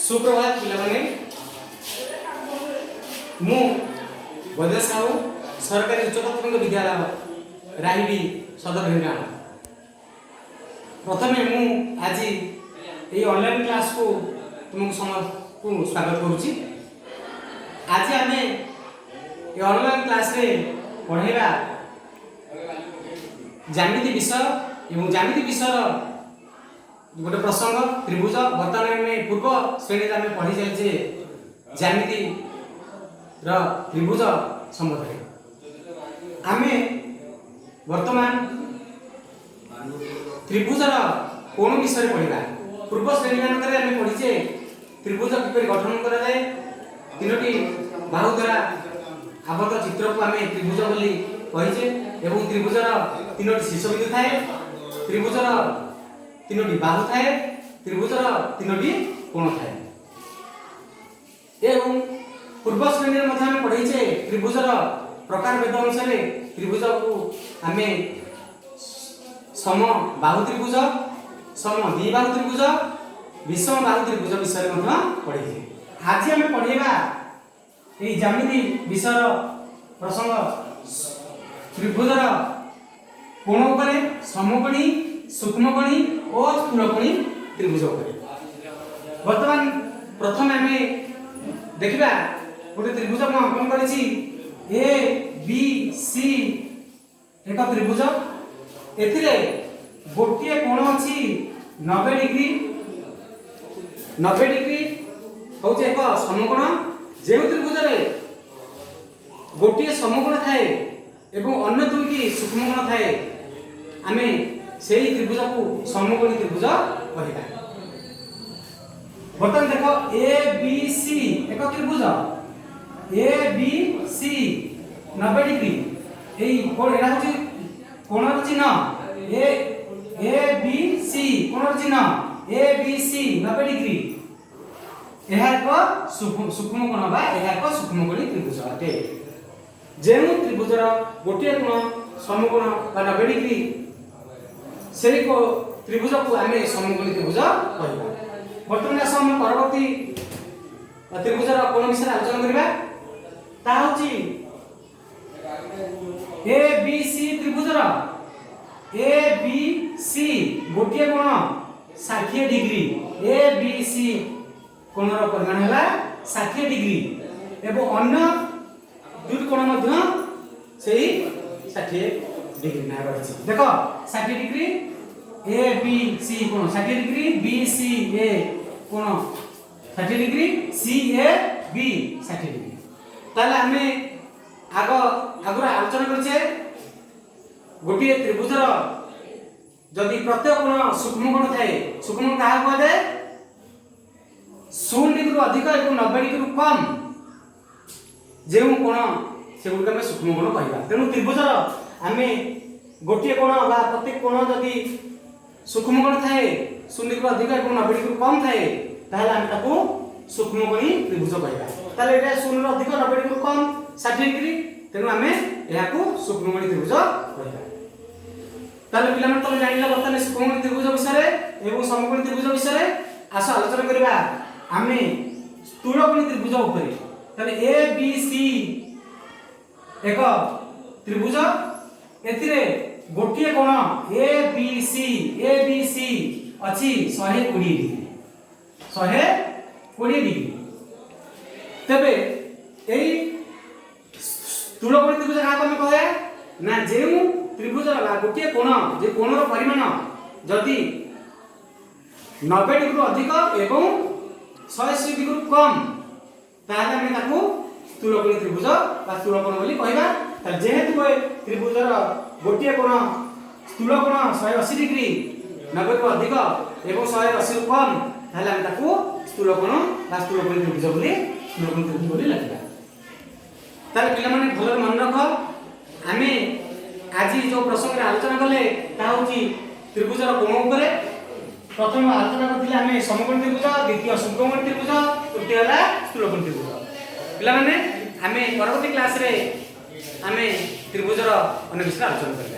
ସୁପ୍ରଭାତ ପିଲାମାନେ। ମୁଁ ବୈଦ୍ୟ ସାହୁ, ସରକାରୀ ଉଚ୍ଚ ପ୍ରାଥମିକ ବିଦ୍ୟାଳୟ, ରାହିଡି, ସଦର ଢେଙ୍କାନାଳ। ପ୍ରଥମେ ମୁଁ ଆଜି ଏହି ଅନଲାଇନ୍ କ୍ଲାସ୍କୁ ତୁମକୁ ସମସ୍ତଙ୍କୁ ସ୍ୱାଗତ କରୁଛି। ଆଜି ଆମେ ଏ ଅନଲାଇନ୍ କ୍ଲାସ୍ରେ ପଢ଼ାଇବା ଜ୍ୟାମିତି ବିଷୟ ଏବଂ ଜ୍ୟାମିତି ବିଷୟର ଗୋଟେ ପ୍ରସଙ୍ଗ ତ୍ରିଭୁଜ। ବର୍ତ୍ତମାନ ଆମେ ପୂର୍ବ ଶ୍ରେଣୀରେ ଆମେ ପଢ଼ି ଚାଲିଛେ ଜ୍ୟାମିତିର ତ୍ରିଭୁଜ ସମ୍ବନ୍ଧରେ। ଆମେ ବର୍ତ୍ତମାନ ତ୍ରିଭୁଜର କୋଣ ବିଷୟରେ ପଢ଼ିବା। ପୂର୍ବ ଶ୍ରେଣୀମାନଙ୍କରେ ଆମେ ପଢ଼ିଛେ ତ୍ରିଭୁଜ କିପରି ଗଠନ କରାଯାଏ। ତିନୋଟି ବାହୁ ଦ୍ୱାରା ଆବଦ୍ଧ ଚିତ୍ରକୁ ଆମେ ତ୍ରିଭୁଜ ବୋଲି କହିଛେ ଏବଂ ତ୍ରିଭୁଜର ତିନୋଟି ଶୀର୍ଷବିନ୍ଦୁ ଥାଏ, ତ୍ରିଭୁଜର ତିନୋଟି ବାହୁ ଥାଏ, ତ୍ରିଭୁଜର ତିନୋଟି କୋଣ ଥାଏ। ଏବଂ ପୂର୍ବ ଶ୍ରେଣୀରେ ମଧ୍ୟ ଆମେ ପଢ଼ିଛେ ତ୍ରିଭୁଜର ପ୍ରକାର ଭେଦ ଅନୁସାରେ ତ୍ରିଭୁଜକୁ ଆମେ ସମ ବାହୁ ତ୍ରିଭୁଜ, ସମ ଦ୍ୱିବାହୁ ତ୍ରିଭୁଜ, ବିଷମ ବାହୁ ତ୍ରିଭୁଜ ବିଷୟରେ ମଧ୍ୟ ପଢ଼ିଛେ। ଆଜି ଆମେ ପଢ଼ିବା ଏଇ ଜ୍ୟାମିତି ବିଷୟର ପ୍ରସଙ୍ଗ ତ୍ରିଭୁଜର କୋଣ ଉପରେ, ସମକୋଣୀ, ସୂକ୍ଷ୍ମକୋଣୀ ଓ ସ୍ଥୂଳକୋଣୀ ତ୍ରିଭୁଜ ଉପରେ। ବର୍ତ୍ତମାନ ପ୍ରଥମେ ଆମେ ଦେଖିବା ଗୋଟେ ତ୍ରିଭୁଜ ମୁଁ ଅଙ୍କନ କରିଛି। ଏ ବି ସି ଏକ ତ୍ରିଭୁଜ। ଏଥିରେ ଗୋଟିଏ କୋଣ ଅଛି 90 ଡିଗ୍ରୀ। 90 ଡିଗ୍ରୀ ହେଉଛି ଏକ ସମକୋଣ। ଯେଉଁ ତ୍ରିଭୁଜରେ ଗୋଟିଏ ସମକୋଣ ଥାଏ ଏବଂ ଅନ୍ୟ ଦୁଇଟି ସୂକ୍ଷ୍ମକୋଣ ଥାଏ, ଆମେ ସେଇ ତ୍ରିଭୁଜକୁ ସମକୋଣୀ ତ୍ରିଭୁଜ କହିବା। ବର୍ତ୍ତମାନ ଦେଖ, ଏ ବି ସି ଏକ ତ୍ରିଭୁଜ। ଏ ବି ସି 90 ଡିଗ୍ରୀ। ଏଇ କୋଣ, ଏଟା ହଉଛି କୋଣର ଚିହ୍ନ। ଏ ଏ ବି ସି କୋଣର ଚିହ୍ନ। ଏ ବି ସି 90 ଡିଗ୍ରୀ। ଏହା ଏକ ସୂକ୍ଷ୍ମ କୋଣ ବା ଏହା ଏକ ସୂକ୍ଷ୍ମକୋଣୀ ତ୍ରିଭୁଜ ଅଟେ। ଯେଉଁ ତ୍ରିଭୁଜର ଗୋଟିଏ କୋଣ ସମକୋଣ ବା 90 ଡିଗ୍ରୀ, ସେଇ ତ୍ରିଭୁଜକୁ ଆମେ ସମକୋଣୀ ତ୍ରିଭୁଜ କହିବା। ବର୍ତ୍ତମାନ ଆସ, ଆମେ ପରବର୍ତ୍ତୀ ତ୍ରିଭୁଜର କୋଣ ବିଷୟରେ ଆଲୋଚନା କରିବା। ତାହା ହେଉଛି ଏ ବି ସି ତ୍ରିଭୁଜର। ଏ ବି ସି ଗୋଟିଏ କୋଣ 60 ଡିଗ୍ରୀ। ଏ ବି ସି କୋଣର ପରିମାଣ ହେଲା 60 ଡିଗ୍ରୀ ଏବଂ ଅନ୍ୟ ଦୁଇଟି କୋଣ ମଧ୍ୟ ସେଇ 60 ଡିଗ୍ରୀ ନା ରହିଛି। ଦେଖ, 60 ଡିଗ୍ରୀ ଏ ବି ସି କୋଣ 60 ଡିଗ୍ରୀ, ବି ସି ଏ କୋଣ 60 degree, C A B 60 degree. ତାହେଲେ ଆମେ ଆଗରୁ ଆଲୋଚନା କରିଛେ, ଗୋଟିଏ ତ୍ରିଭୁଜର ଯଦି ପ୍ରତ୍ୟେକ କୋଣ ସୂକ୍ଷ୍ମ କୋଣ ଥାଏ। ସୂକ୍ଷ୍ମ କୋଣ କାହାକୁ କୁହାଯାଏ? 0 ଡିଗ୍ରୀରୁ ଅଧିକ ଏବଂ 90 ଡିଗ୍ରୀରୁ କମ୍ ଯେଉଁ କୋଣ, ସେଗୁଡ଼ିକୁ ଆମେ ସୂକ୍ଷ୍ମ କୋଣ କହିବା। ତେଣୁ ତ୍ରିଭୁଜର ଆମେ ଗୋଟିଏ କୋଣ ବା ପ୍ରତ୍ୟେକ କୋଣ ଯଦି ସୂକ୍ଷ୍ମ କୋଣ ଥାଏ, 0 ଡିଗ୍ରୀରୁ ଅଧିକ ଏବଂ 90 ଡିଗ୍ରୀରୁ କମ୍ ଥାଏ, ତାହେଲେ ଆମେ ତାକୁ ସୂକ୍ଷ୍ମକୋଣୀ ତ୍ରିଭୁଜ କହିବା। ତାହେଲେ ଏଇଟା 0ରୁ ଅଧିକ, 90 ଡିଗ୍ରୀରୁ କମ୍, 60 ଡିଗ୍ରୀ। ତେଣୁ ଆମେ ଏହାକୁ ସୂକ୍ଷ୍ମକୋଣୀ ତ୍ରିଭୁଜ କହିବା। ତାହେଲେ ପିଲାମାନେ, ତମେ ଜାଣିଲ ବର୍ତ୍ତମାନ ସୂକ୍ଷ୍ମକୋଣୀ ତ୍ରିଭୁଜ ବିଷୟରେ ଏବଂ ସମକୋଣୀ ତ୍ରିଭୁଜ ବିଷୟରେ। ଆସ, ଆଲୋଚନା କରିବା ଆମେ ସ୍ଥୂଳକୋଣୀ ତ୍ରିଭୁଜ ଉପରେ। ତାହେଲେ ଏ ବି ସି ଏକ ତ୍ରିଭୁଜ। ଏଥିରେ ଗୋଟିଏ କୋଣ ଏ ବି ସି, ଏ ବି ସି ଅଛି 120 ଡିଗ୍ରୀ, 120 ଡିଗ୍ରୀ। ତେବେ ଏଇ ସ୍ଥୂଳକୋଣୀ ତ୍ରିଭୁଜ କାହାକୁ ଆମେ କହିବା ନା, ଯେଉଁ ତ୍ରିଭୁଜର ବା ଗୋଟିଏ କୋଣ, ଯେ କୋଣର ପରିମାଣ ଯଦି 90 ଡିଗ୍ରୀରୁ ଅଧିକ ଏବଂ 180 ଡିଗ୍ରୀରୁ କମ୍, ତାହେଲେ ଆମେ ତାକୁ ସ୍ଥୂଳକୋଣୀ ତ୍ରିଭୁଜ ବା ସ୍ଥୂଳକୋଣ ବୋଲି କହିବା। ତାହେଲେ ଯେହେତୁ ଏ ତ୍ରିଭୁଜର ଗୋଟିଏ କୋଣ ସ୍ଥୂଳ କୋଣ 180 ଡିଗ୍ରୀ, 90ରୁ ଅଧିକ ଏବଂ 180ରୁ କମ୍, ତାହେଲେ ଆମେ ତାକୁ ସ୍ଥୂଳକୋଣ ବା ସ୍ଥୂଳକୋଣୀ ତ୍ରିଭୁଜ ବୋଲି ଲେଖିବା। ତାହେଲେ ପିଲାମାନେ, ଭଲରେ ମନେ ରଖ, ଆମେ ଆଜି ଯେଉଁ ପ୍ରସଙ୍ଗରେ ଆଲୋଚନା କଲେ, ତାହା ହେଉଛି ତ୍ରିଭୁଜର କୋଣ ଉପରେ। ପ୍ରଥମ ଆଲୋଚନା କରିଥିଲେ ଆମେ ସମକୋଣୀ ତ୍ରିଭୁଜ, ଦ୍ୱିତୀୟ ସୂକ୍ଷ୍ମକୋଣୀ ତ୍ରିଭୁଜ, ତୃତୀୟ ହେଲା ସ୍ଥୂଳକୋଣୀ ତ୍ରିଭୁଜ। ପିଲାମାନେ, ଆମେ ପରବର୍ତ୍ତୀ କ୍ଲାସରେ ଆମେ ତ୍ରିଭୁଜର ଅନ୍ୟ ବିଷୟରେ ଆଲୋଚନା କରିବା।